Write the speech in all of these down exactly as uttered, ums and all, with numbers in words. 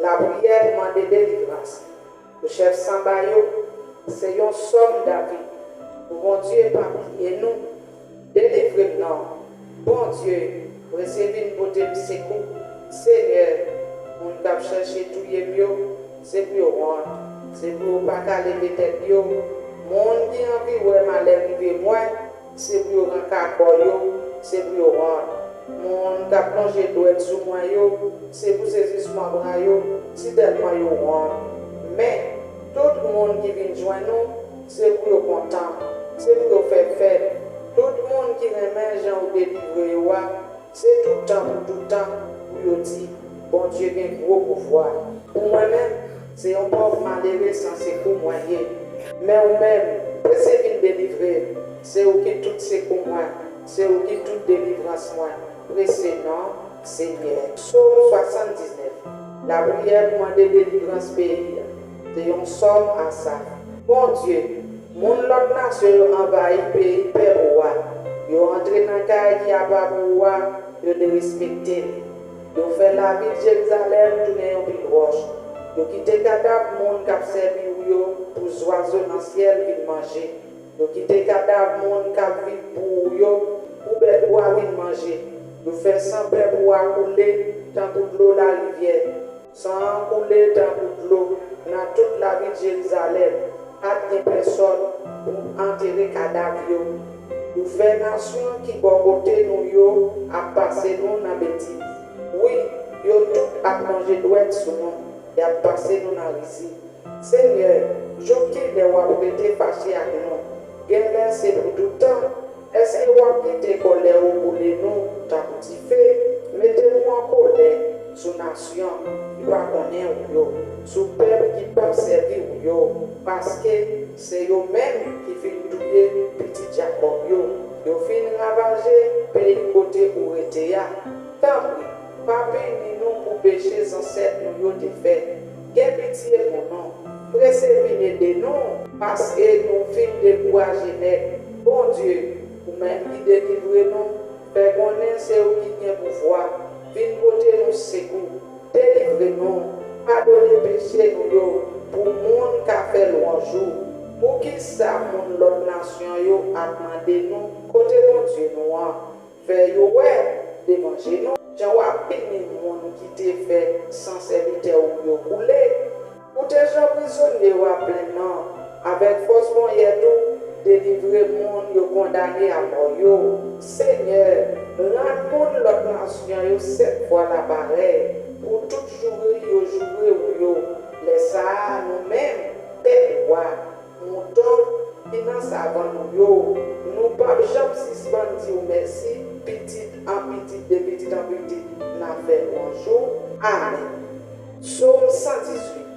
Lapriyè pou mande delivrans pou chèf sanba yo, se yon sòm David. Pou Bondye pa bliye nou, delivre m non. Bondye, prese vin pote m sekou. Senyè, moun k ap chèche touye m yo, se pou yo wont. Se pou yo pa ka leve tèt yo. Moun ki anvi wè malè rive mwen, se pou yo ranka kò yo, se pou yo wont. Moun k ap lonje dwèt sou mwen yo, se pou se jis manbra yo, sitèlman yo wont. Men, tout moun ki vin jwenn ou, se pou yo kontan, se pou yo fè fèt. Tout moun ki renmen jan ou delivre yo a, se toutan pou toutan pou yo di, Bondye gen gwo pouvwa. Pou mwen menm, se yon pòv malere san sekou mwen ye. Men ou menm, prese vin delivre m. Se ou ki tout sekou mwen, se ou ki tout delivrans mwen. Prese non, Senyè. Sòm swasanndiznèf. Lapriyè pou mande delivrans peyi a. Se yon sòm Asaf. Bondye, moun lòt nasyon yo anvayi peyi pèp ou a. Yo antre nan kay ki apa pou ou a, yo derespekte l. Yo fè lavil Jerizalèm tounen yon pil wòch. Yo kite kadav moun k ap sèvi ou yo pou zwazo nan syèl vin manje. Yo kite kadav moun k ap viv pou ou yo pou bèt bwa vin manje. Yo fè san pèp ou a koule tankou dlo larivyè. San an koule tankou dlo nan tout lavil Jerizalèm. Pa t gen pèsòn pou antere kadav yo. Yo fè nasyon ki bò kote nou yo ap pase nou nan betiz. Wi, yo tout ap lonje dwèt sou nou, y ap pase nou nan rizib. Senyè, jouk kilè w ap rete fache ak nou? Genlè se pou toutan. Èske w ap kite kòlè ou boule nou tankou dife? Mete nou an kolè sou nasyon ki pa konnen ou yo, sou pèp ki p ap sèvi ou yo, paske se yo menm ki fin touye pitit Jakòb yo. Yo fin ravaje peyi kote ou rete a. Tanpri, pa pini nou pou peche zansèt nou yo te fè. Gen pitye pou nou. Prese vin ede nou, paske nou fin dekouraje nèt. Bondye, ou menm ki delivre nou, fè konnen se ou ki gen pouvwa. Vin pote nou sekou. Delivre nou. Padone peche nou yo, pou moun ka fè lwanj ou. Poukisa moun lòt nasyon yo ap mande nou, kote Bondye nou an? Fè yo wè devan je nou jan w ap pini moun ki te fè san sèvitè ou yo koule. Ou te jan prizonye yo ap plenn nan, avèk fòs ponyèt ou, delivre moun yo kondane a mò yo. Senyè, rann moun lòt nasyon yo sèt fwa laparèy pou tout joure yo joure ou yo. Lè sa a, nou menm, pèp ou a, mouton ki nan savann ou yo, nou p ap janm sispann di w mèsi, pitit an pitit, de pitit an pitit, n a fè lwanj ou. Amèn. Sòm san dizuit.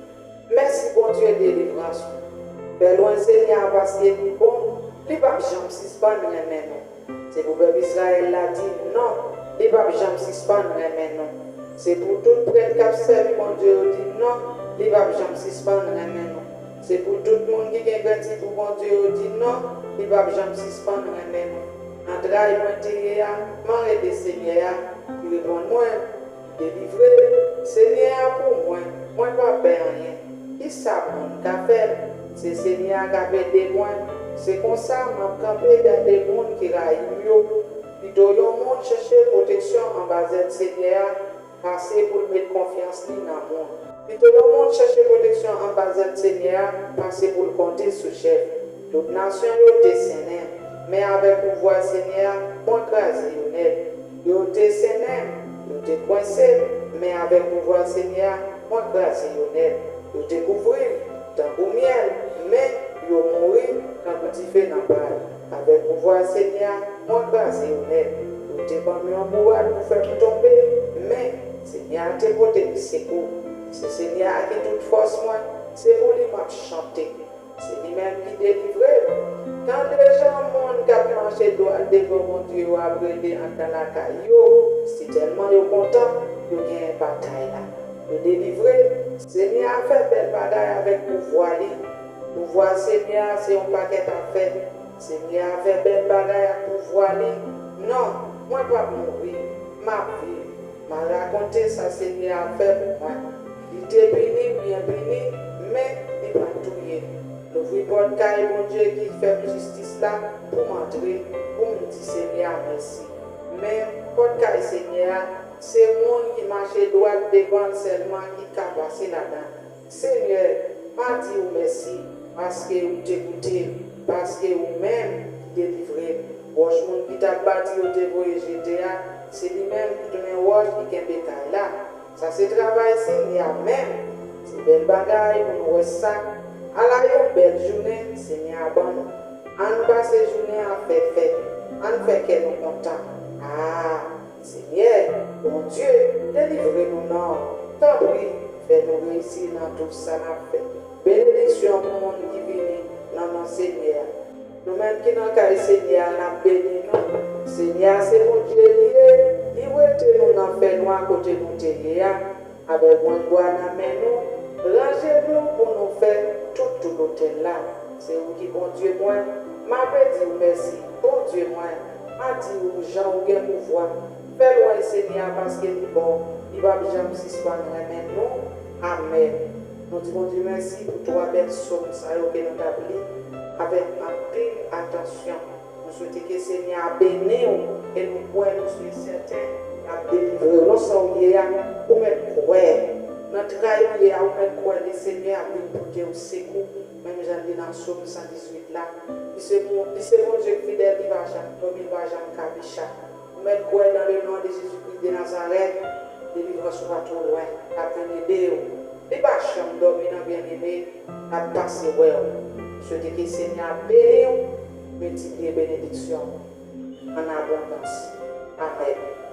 Mèsi, Bondye, delivrans ou. Fè lwanj Senyè a, paske li bon, li p ap janm sispann renmen nou. Se pou pèp Izrayèl la di, non, li p ap janm sispann renmen nou. Se pou tout prèt k ap sèvi Bondye yo di, non, li p ap janm sispann renmen nou. Se pou tout moun ki gen krenti pou Bondye yo di, non, li p ap janm sispann renmen nou. Nan tray mwen te ye a, m a rele Senyè a, ki reponn mwen. Delivre, Senyè a pou mwen, mwen pa pè anyen. Kisa moun ka fè m? Se Senyè a k ap ede mwen. Se konsa m ap kanpe gade moun ki rayi m yo. Pito yon moun chèche pwoteksyon anba zèl Senyè a, pase pou l met konfyans li nan moun. Pito yon moun chèche pwoteksyon anba zèl Senyè a, pase pou l konte sou chèf. Tout nasyon yo te sennen, men avèk pouvwa Senyè a, mwen kraze yo nèt. Yo te sennen m, yo te kwense m, men avèk pouvwa Senyè a, mwen kraze yo nèt. Yo te kouvri m tankou myèl, men yo mouri tankou dife nan pay. Avèk pouvwa Senyè a, mwen kraze yo nèt. Yo te ban m yon bourad pou fè m tonbe, men Senyè a te pote m sekou. Se Senyè a ki tout fòs mwen, se pou li m ap chante. Se li menm ki delivre m. Tande jan moun k ap mache dwat devan Bondye yo ap rele anndan lakay yo, sitèlman yo kontan yo genyen batay la. Yo delivre. Senyè a fè bèl bagay avèk pouvwa li. Pouvwa Senyè a se yon pakèt afè. Senyè a fè bèl bagay ak pouvwa li. Non, mwen p ap mouri. M ap viv. M a rakonte sa Senyè a fè pou mwen. Li te pini m, byen pini, men li pa t touye m. Louvri pòt kay Bondye ki fè m jistis la pou m antre, pou m di Senyè a mèsi. Men pòt kay Senyè a, se moun ki mache dwat devan l sèlman ki ka pase ladan l. Senyè, m a di w mèsi, paske ou te koute m, paske ou menm ki delivre m. Wòch moun ki t ap bati yo te voye jete a, se li menm ki tounen wòch ki kenbe kay la. Sa se travay Senyè a menm. Se bèl bagay pou nou wè sa. Ala yon bèl jounen Senyè a ban nou. Ann pase jounen an fè fèt. Ann fè kè nou kontan. A, Senyè, Bondye, delivre nou non. Tanpri, fè nou reyisi nan tout sa n ap fè. Benediksyon pou moun ki vini nan non Senyè a. Nou menm ki nan kay Senyè a, n ap beni nou. Senyè a se Bondye li ye, li wete nou nan fènwa kote nou te ye a. Avèk bwat bwa nan men nou, ranje nou pou nou fè tout tou lotèl la. Se ou ki Bondye mwen, m ape di w mèsi, Bondye mwen, m a di w jan ou gen pouvwa. Fè lwanj Senyè a paske li bon, li p ap janm sispann renmen nou. Amèn. Nou di Bondye mèsi pou twa bèl sòm sa yo ke nou t ap li avèk anpil atansyon. Nou swete ke Senyè a beni w e nou kwè, nou sèten, l ap delivre w nan sa w ye a. Ou mèt kwè nan tray ou ye a, ou mèt kwè Lesenyè ap vin pote w sekou, menm jan l ye nan Sòm san dizuit la. Li se Bon-, li se Bondye k fidèl, li pa janm dòmi, li pa janm kabicha. Ou mèt kwè dans le nom de Jésus-Christ de Nazareth, delivrans ou pa twò lwen, l ap vin ede w. Li pa janm dòmi non, byeneme, l ap pase wè w. M swete ke Senyè a beni w, miltipliye benediksyon w an abondans. Amèn.